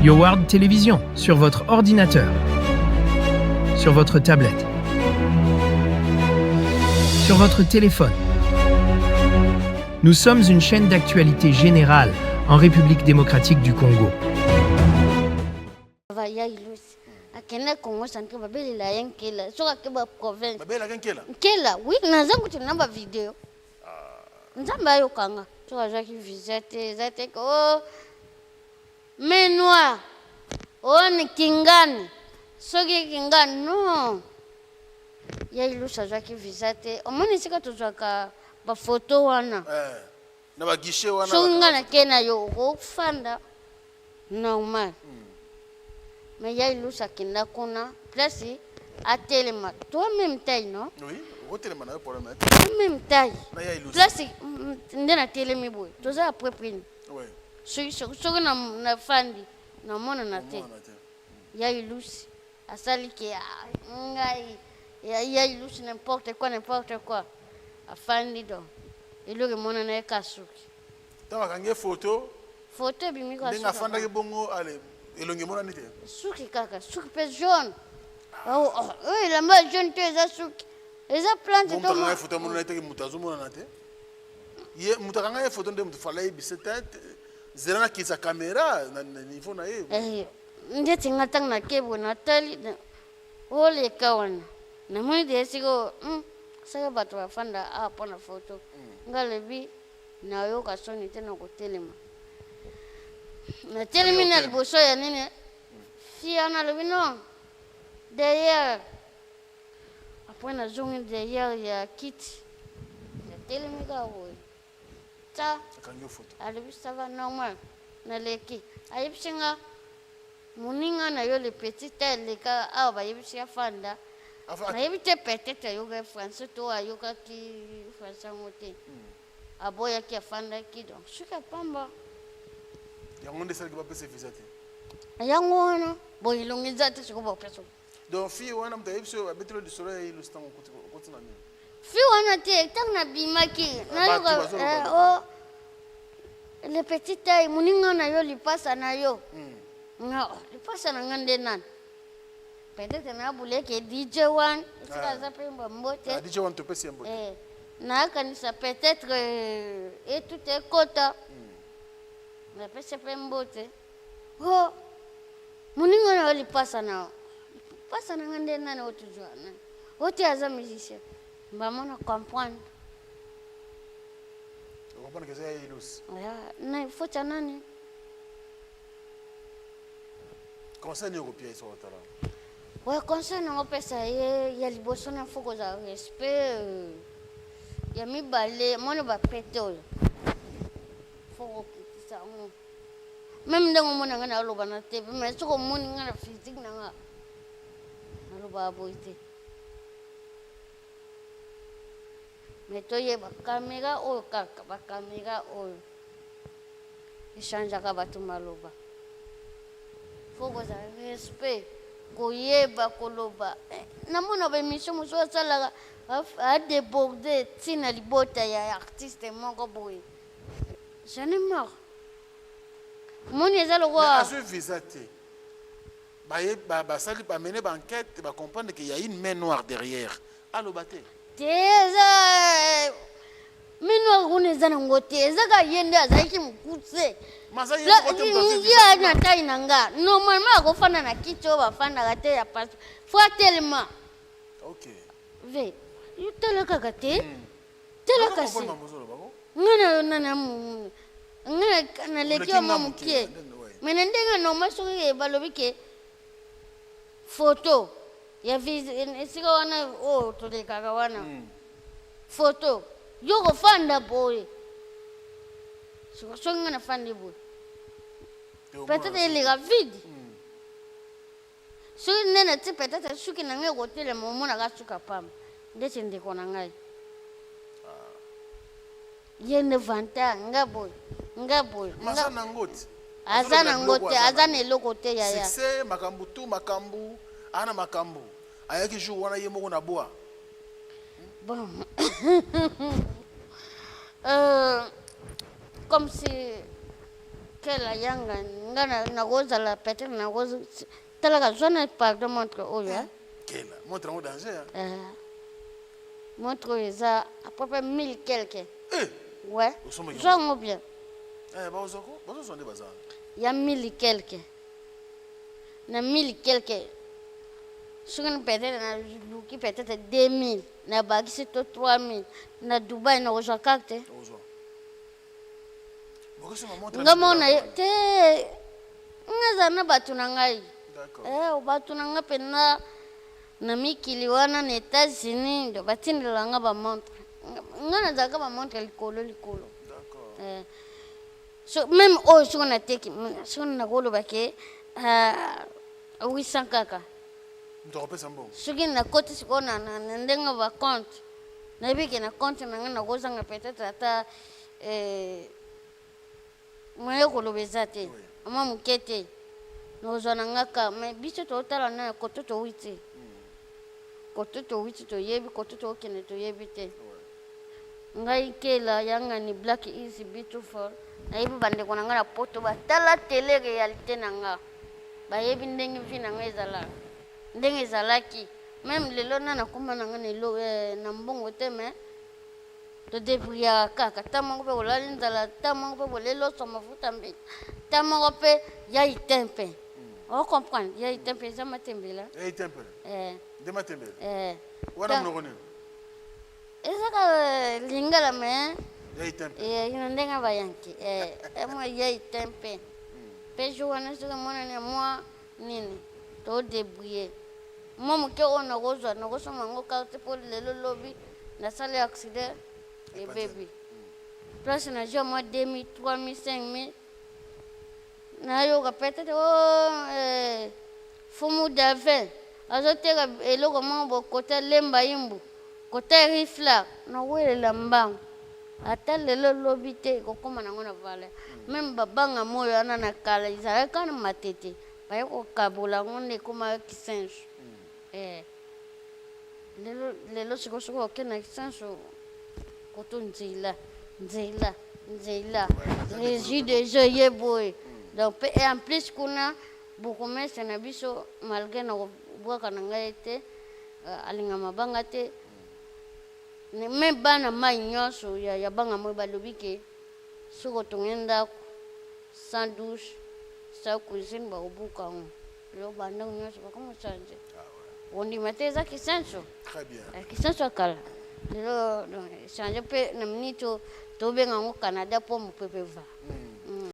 Yoward Télévision, sur votre ordinateur, sur votre tablette, sur votre téléphone. Nous sommes une chaîne d'actualité générale en République démocratique du Congo. Va ya ilusi akende Congo Central, babelela ye nkela soki ake ba province. Babelaka nkela? Nkela, oui. Naza kutu na ba vidéo. Nzambe ayokanga soki azwaki visa te, eza te ke o main noire o ni kingani, soki kingani, non. Ya ilusi azwaki visa te. Omoni esika tozwaka bafoto wana? Eh, na baguichet wana. Soki nga nake na yo, okofanda normal, mais ya ilusi akenda kuna, place atelema, toi même taille, non? Oui, okotelema na yo, problème te. Toi même taille. Na ya ilusi. Place nde natelemi boye, toza à peu près. Soki nafandi, namonana te. Omona te. Ya ilusi asali ke ah, ngai ya ilusi, n'importe quoi, n'importe quoi. Afandi, donc eloko emonana ye ka suki. Ntango akangi photo, Foto ebimi ka ndenge suki. Afandaki bongo, ale elongi emonani te. Suki kaka, suki mpe jaune. Oh, oh, oyo elamba ya jaune te, eza suki, eza plante. Moto akanga ye photo amonani te, moto azomonana te. Ye moto akanga ye photo nde moto fala yebise te, zela nakitisa caméra na niveau na ye. Eh, ndeti nga ntango nake boye, natali oleka wana, namoni de esika saka bato bafanda awa mpo na foto. Nga alobi nayoka soni te na kotelema. Natelemi na liboso ya nini, fille wana alobi non, derrière. Après nazongi derrière ya kiti, natelemi kaka boye ta. Akangi yo photo. Alobi ça va, normal. Naleki, ayebisi nga moninga na yo le petit ta eleka awa, bayebisi afanda. Nayebi te, peut-être ayokaki français to ayokaki français yango te, aboyaki, afandaki. Donc soki apamba. Yango nde esalaki bapesa visa te? Yango wana boye, elongi eza te, sikoyo bapesa. Donc fille wana moto ayebisi oyo abeteli lisolo ya ilusi ntango okoti na nini? Fille wana te, ntango nabimaki nayoka Bato bazoloba. O le petit taille, moninga na yo, lipasa na yo. Nga oh, lipasa na nga nde nani? Peut-être nabuleke DJ One esika aza mpe mbote. Ah, DJ One, topesi ye mbote. Eh, nakanisa peut-être etuta ekota, napesi mpe mbote. O moninga na yo, lipasa na yo. Lipasa na nga nde nani? Oyo tozwa nani? Oyo te, aza musicien. Bamona comprendre. Ocomprendre ke eza ya ilusi. Ya, na faute ya nani? Conseil nini okopia ye soki otala? Ouais, conseil nango opesa ye, ya liboso na faut kozala respect, ya mibale, mona bapete oyo, faut kokitisa yango. Même ndenge omona ngai naloba na TV, mais soki omoni ngai na physique na nga, nalobaka boye te. Mais toyeba caméra oyo kaka, bacaméra oyo echangeaka bato maloba. Faut kozala respect, koyeba koloba. Eh, namona baémission mosusu asalaka, adéborde ntina libota ya artiste moko boye. J'en ai marre. Moni eza lokola Azwi visa te, baye basali, bamene baenquête, bacomprendre qu'il y a une main noire derrière, aloba te. Te, eza main noire kuna, eza nango te, eza kaka ye nde azalaki mokuse. Mais aza ye moko te moto azwi Ye visa. na taille na nga, normalement akofanda na kiti oyo bafandaka te ya pasi, faut atelema. Ve yo tala kaka te, tala kasi. Comprendre mambo ozoloba ko. Nga na nana, nga naleki Oleki yo mwa nga mokie. moke, ouais. Mais na ndenge normal, soki balobi ke photo ya esika wana oyo tolekaka wana, photo, yo kofanda boye, soki nga nafandi boye, peut-être eleka vide. Soki nde nati, peut-être suki na ngai ekotelema, omonaka suka pamba ndeti ndeko na ngai ye nde vanta nga boye, nga boye. Aza nango te. Aza nango te, aza na eloko te, yaya. Succès, makambo tu, makambo aa na makambo ayaki jour wana ye moko na bwa. Bon, comme si kela yanga. Nga nakozala peut-être nakoz talaka zwa na pardon montre oyo hein. Kela montre yango danger hein. Montre oyo eza à peu près 1000 quelque. Eh! Ouais. Zwa yango bien. Eh bazwa ko bazozwa nde baza. Ya 1000 quelque. Na 1000 quelque soki peut-être naluki peut-être 2000 nabakisi to 3000 na Dubaï nakozwa carte. Okozwa. Nga mona ye te nga zala na bato na ngai eh, bato na nga mpenza na mikili wana na États-Unis donc batindela nga ba montre nga nazalaka ba montre likolo likolo eh. So, meme oyo soki nateki soki nakoloba ke 800 kaka soki nakoti sikoyo na ndenge ba compte Nayebi ke na compte na nga nakozanga peut-etre ata eh, moyen ya koloba eza te, mwa moke te, nakozwa na nga ka mais biso totala na koto towuti, koto towuti toyebi, koto tokende toyebi te. Ngai Nkela Yangani Black is beautiful, nayebi bandeko na nga na poto batala tele realite na nga, bayebi ndenge vie na nga ezalaka. Ndenge ezalaki meme lelo na nakoma na nga na elo na mbongo te mais to debrouillaka kaka ta moko pe olali nzala ta moko pe boleli loso mafuta mbila ta moko pe ya itempe o comprendre ya itempe eza matembela ya itempe eh nde matembela eh wana monoko nini eza ka lingala mais ya itempe eh na ndenge ba yanki eh mwa ya itempe pe jour wana soki emonani ya mwa Nini? To debrouiller. Mwa moke oyo nakozwa, nakosomba yango carte mpo lelo lobi nasali accident ebebi. Place nazwa mwa 2000, 3000, 5000 nayoka peut-etre oh eh, Fumu Davin azoteka eloko moko boye kota Lemba Imbu, kota Riflar, nawelela mbangu. Ata lelo lobi te ekokoma nango na valeur. Meme ba banga moyo wana na kala ezalaki kaka na matete baye kokabola yango nde ekoma kisensu. Eh lelo lelo sikoyo soki oke na kisensu koto nzela nzela nzela regie des eaux ye boye donc pe et en plus kuna bourgmestre na biso malgre na kobwaka na ngai ye te alinga mabanga te. Mais bana mayi nionso ya banga moyi balobi ke soki otongi ndaku sans douche sans cuisine bakobuka yango lelo ba ndaku nionso bakomi ko changer okondima te eza kisenso kisenso ya kala lelo changer pe na minute oyo tobenga yango Canada po mopepe va.